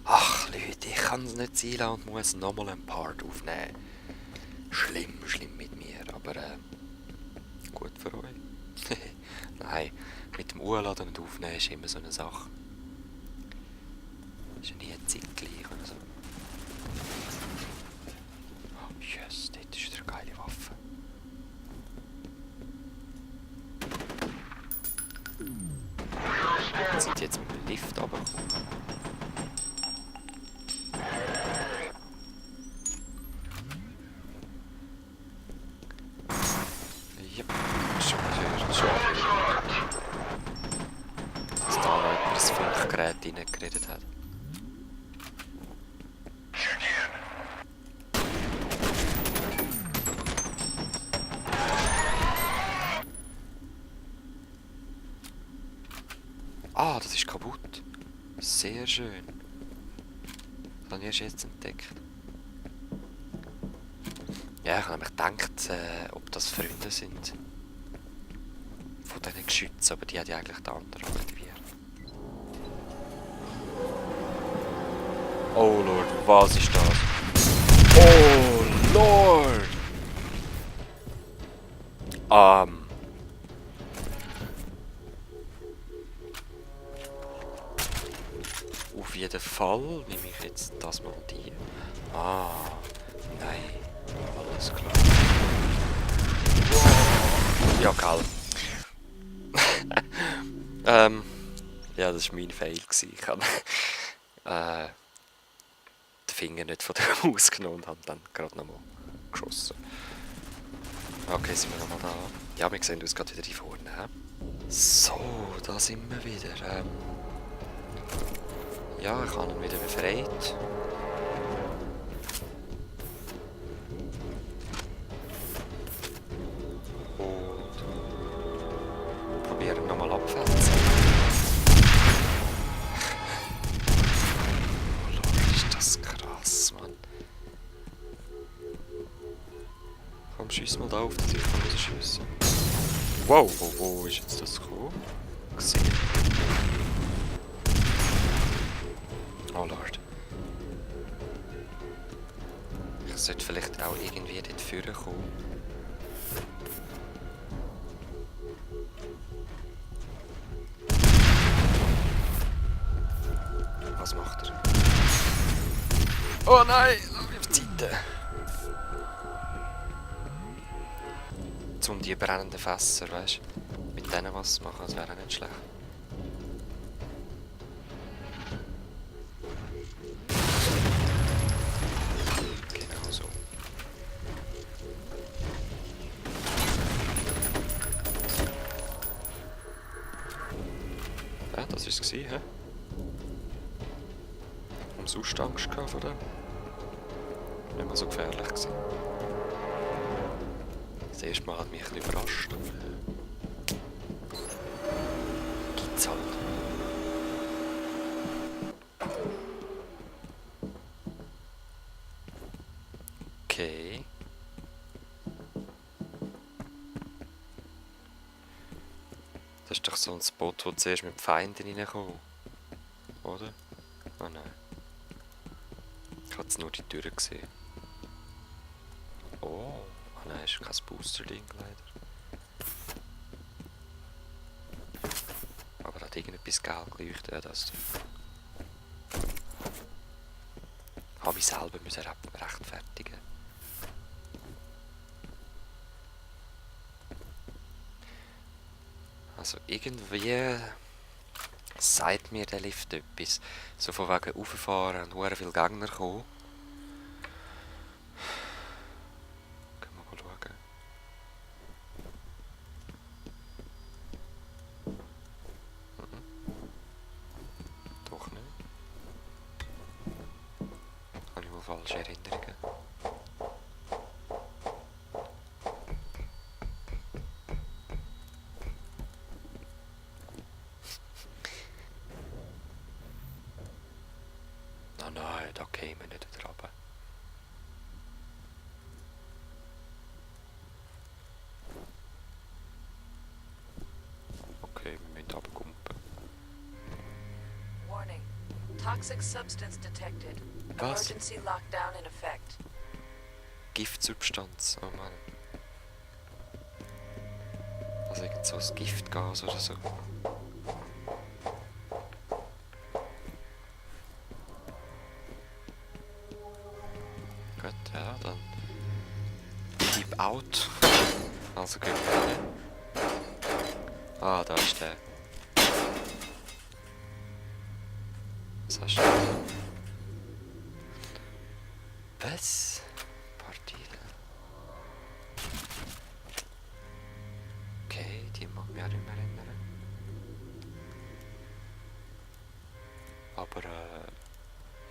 Ach Leute, ich kann es nicht sein lassen und muss nochmal einen Part aufnehmen. Schlimm mit mir, aber gut für euch. Nein, mit dem Urladen und Aufnehmen ist immer so eine Sache. Ist ja nie zeitgleich oder so. Oh, yes, dort ist eine geile Waffe. Sind jetzt mit dem Lift runtergekommen? Yep, schon dass da noch jemand das Funkgerät reingeredet hat. Ah, das ist kaputt. Sehr schön. Das habe ich erst jetzt entdeckt. Ja, ich habe nämlich gedacht, ob das Freunde sind. Von diesen Geschützen, aber die hat ja eigentlich der andere aktiviert. Oh Lord, was ist das? Oh Lord! Auf jeden Fall nehme ich jetzt das mal die. Ah, nein. Alles klar. Wow. Ja, geil. Ja, das war mein Fail. Ich habe den Finger nicht von der Maus genommen und habe dann gerade nochmal geschossen. Okay, sind wir nochmal da. Ja, wir sehen uns gerade wieder hier vorne. So, da sind wir wieder. Ja, ich habe ihn wieder befreit. Und probieren ihn nochmal abfälzen. Oh Lord, ist das krass, Mann. Komm, schiess mal da auf, dass ich rausschiessen kann. Wow, wo ist jetzt das gekommen? Gesehen. Oh Lord. Ich sollte vielleicht auch irgendwie dort vorne kommen. Was macht er? Oh nein! Lass mich auf die Seite! Um die brennenden Fässer, weißt du? Mit denen was machen, das wäre nicht schlecht. Genau so. Ja, das war es, hä? Und sonst Angst gehabt vor dem? Nicht mehr so gefährlich gewesen. Das erste Mal hat mich ein bisschen überrascht. Gibt's halt. Okay. Das ist doch so ein Spot, wo du zuerst mit dem Feind reinkommst. Oder? Oh nein. Ich habe jetzt nur die Tür gesehen. Oh nein, ist kein Booster-Ding leider. Aber hat irgendetwas gelb geleuchtet, ja das. Habe ich selber müssen rechtfertigen. Also irgendwie sagt mir der Lift etwas. So von wegen rauffahren und sehr viele Gegner kommen. Können wir mal schauen. Doch nicht. Habe ich wohl falsche Erinnerungen. Oh nein, da kämen wir nicht wieder runter. Okay, wir müssen runterkumpen. Toxic substance detected. Was? Emergency lockdown in effect. Giftsubstanz, oh Mann. Also irgend so ein Giftgas oder so. Gut, ja, dann Keep out. Also gehen wir hin. Ah, da ist der. Was hast du da? Was? Partida. Okay, die mag mich auch nicht mehr erinnern. Aber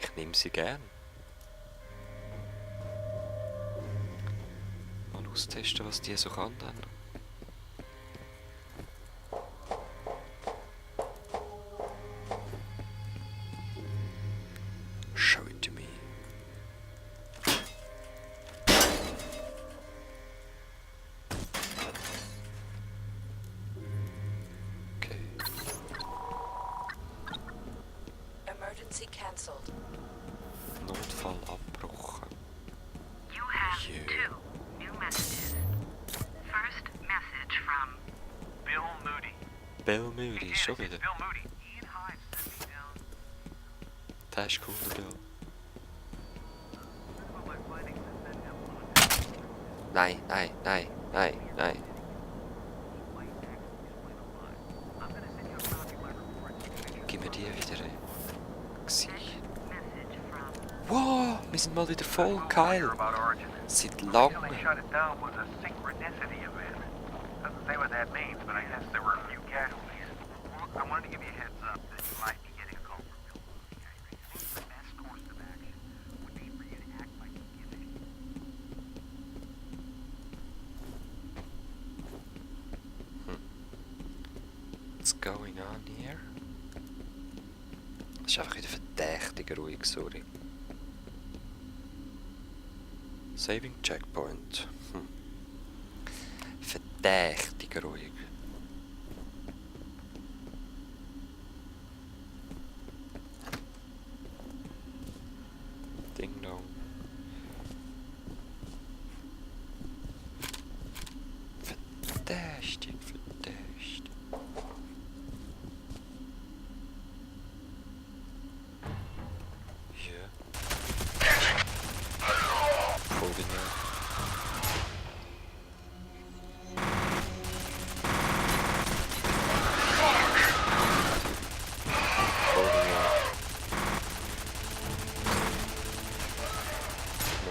ich nehme sie gern. Mal austesten, was die so kann dann. Show it to me. Okay. Emergency cancelled. Notfall abgebrochen. You have Yeah. 2 new messages. First message from Bill Moody. Bill Moody, schon wieder. Bill Moody. Ian Hyde sent me down Der ist cool, der Bill. about my findings and that influence. Nein, nein, nein, nein, nein. I'm gonna send you a copy of my report. Gib mir die wieder. Gesicht. message from Wow, wir sind mal wieder voll geil. About Origin. Seit Until langem. they shut it down was a synchronicity event. Doesn't say what that means, but I guess there were a few casualties. I wanted to give you a heads up that you might be getting a call from Bill Moody. I think the best course of action would be for you to act like you give a shit. What's going on here? Es ist einfach wieder verdächtig ruhig, sorry. Saving Checkpoint. Verdächtig ruhig. Ding dong. Verdächtig, verdächtig. Hier. Folge mir. Folge mir.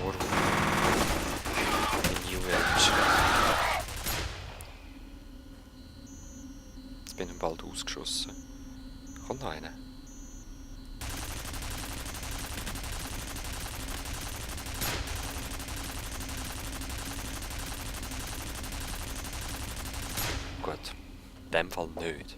Morgen. New Age. Jetzt bin ich bald ausgeschossen. Kommt noch einer? Gut. In dem Fall nicht.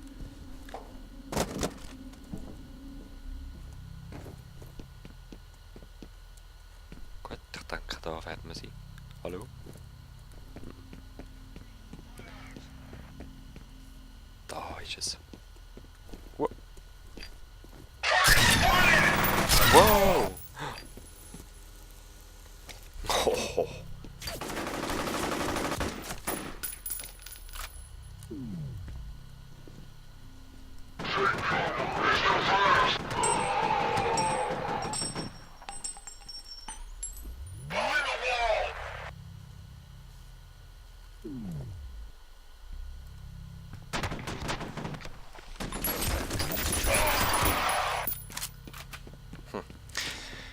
Gut, ich denke, da werden wir sein. Hallo? Da ist es. Wow! Wow! Oh.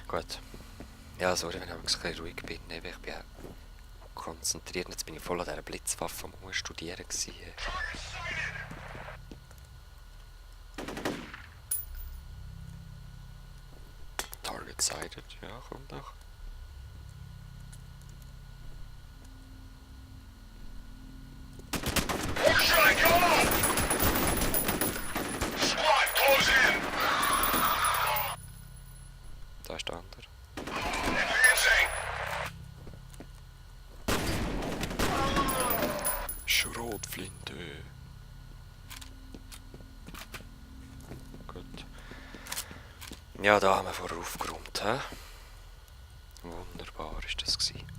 Gut. Ja, sorry, wenn ich ein bisschen ruhig bin. Ich bin ja konzentriert. Jetzt bin ich voll an dieser Blitzwaffe am Studieren gewesen. Target sighted, ja, kommt doch. Da ist der andere. Schrotflinte. Gut. Ja, da haben wir vorher aufgeräumt, hä? Wunderbar ist das gewesen.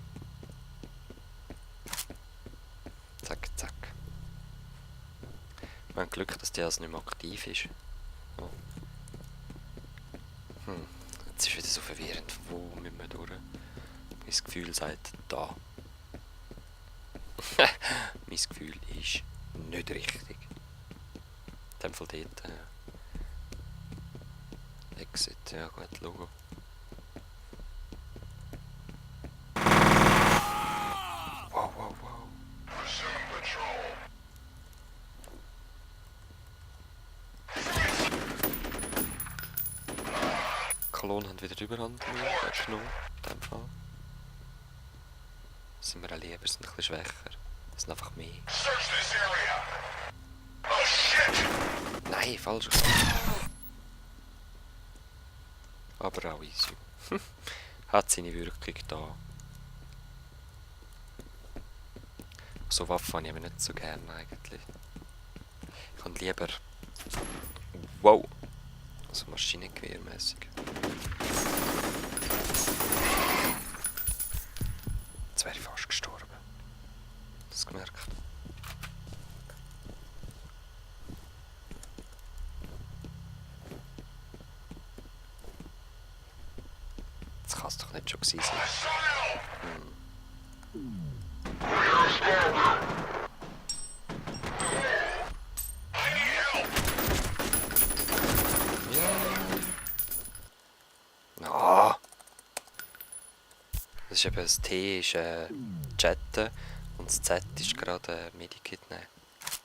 Zack, zack. Wir haben Glück, dass der also nicht mehr aktiv ist. Ja. Jetzt ist wieder so verwirrend. Wo müssen wir durch? Mein Gefühl sagt da. Mein Gefühl ist nicht richtig. In dem Fall dort. Exit, ja gut, Logo. Wow, wow, wow. Klon haben wieder die Überhand genommen, in dem Fall. Sind wir auch lieber, sind ein bisschen schwächer. Es sind einfach mehr. Nein, falsch. Aber auch easy. Hat seine Wirkung da. So Waffen habe ich aber nicht so gern eigentlich. Ich kann lieber... Wow! Also Maschinengewehrmäßig. Jetzt wäre ich fast gestorben. Hast du gemerkt? Das kann es doch nicht schon gewesen sein. Ah! Das ist eben das T ist Chatten und das Z ist gerade Medikit nehmen. Das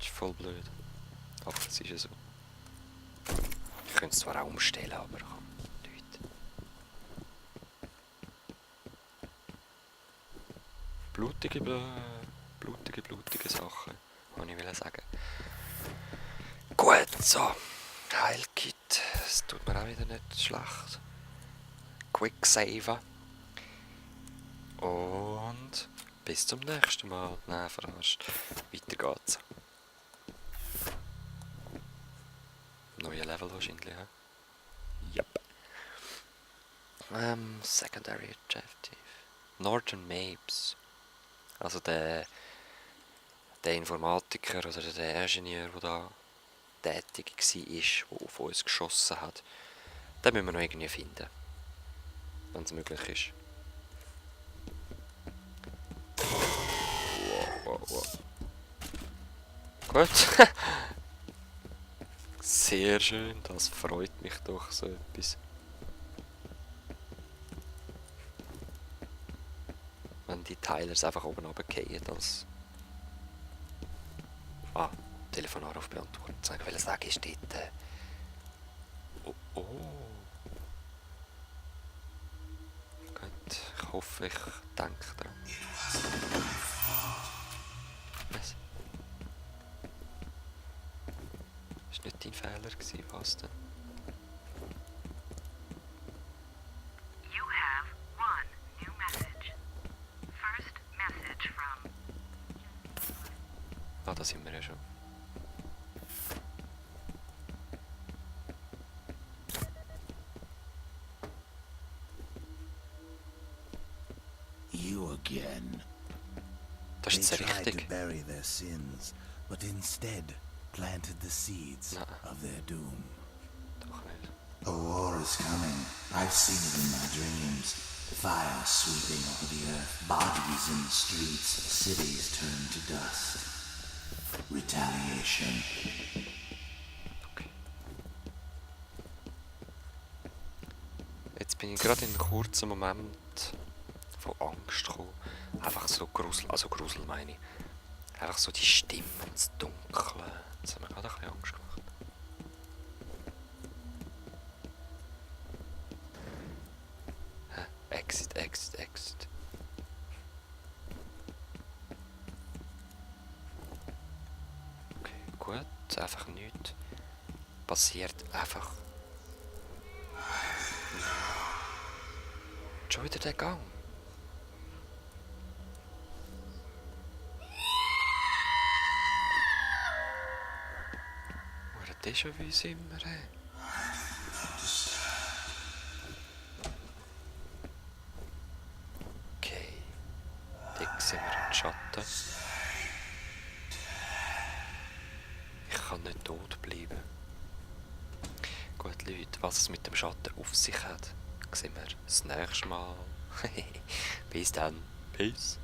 ist voll blöd. Aber das ist ja so. Ich könnte es zwar auch umstellen, aber ich kann nicht. Blutige Sachen, wollte ich sagen. Gut, so. Heilkit. Das tut mir auch wieder nicht schlecht. Quick saven. Und bis zum nächsten Mal. Nein, verarscht. Weiter geht's. Neue Level wahrscheinlich, ja? Yep. Secondary Objective. Northern Mapes. Also der Informatiker oder der Ingenieur, der da tätig war, der auf uns geschossen hat. Den müssen wir noch irgendwie finden. Wenn es möglich ist. Wow. Gut. Sehr schön, das freut mich doch so etwas. Wenn die Teilers einfach oben runterfallen als... Telefonanruf beantworten. Ich will sagen, ist dort... Oh. Gut, ich hoffe, ich denke dran. Was? Das war nicht dein Fehler, was denn? You have one new message. First message from... Da sind wir ja schon. You again. Das ist They jetzt tried to richtig. bury their sins, but instead planted the seeds of their doom. Doch nicht. A war is coming. I've seen it in my dreams. Fire sweeping over the earth, bodies in the streets, cities turned to dust. Retaliation. Okay. Jetzt bin ich gerade in einem kurzen Moment von Angst gekommen. Einfach so Grusel meine ich. Einfach so die Stimme und das Dunkle. Das hat mir gerade ein bisschen Angst gemacht. Exit. Okay, gut. Einfach nichts. Passiert einfach. Schon wieder der Gang. Déjà-vu sind wir. Schatten. Ich kann nicht tot bleiben. Gut, Leute, was es mit dem Schatten auf sich hat, sehen wir das nächste Mal. Bis dann. Peace.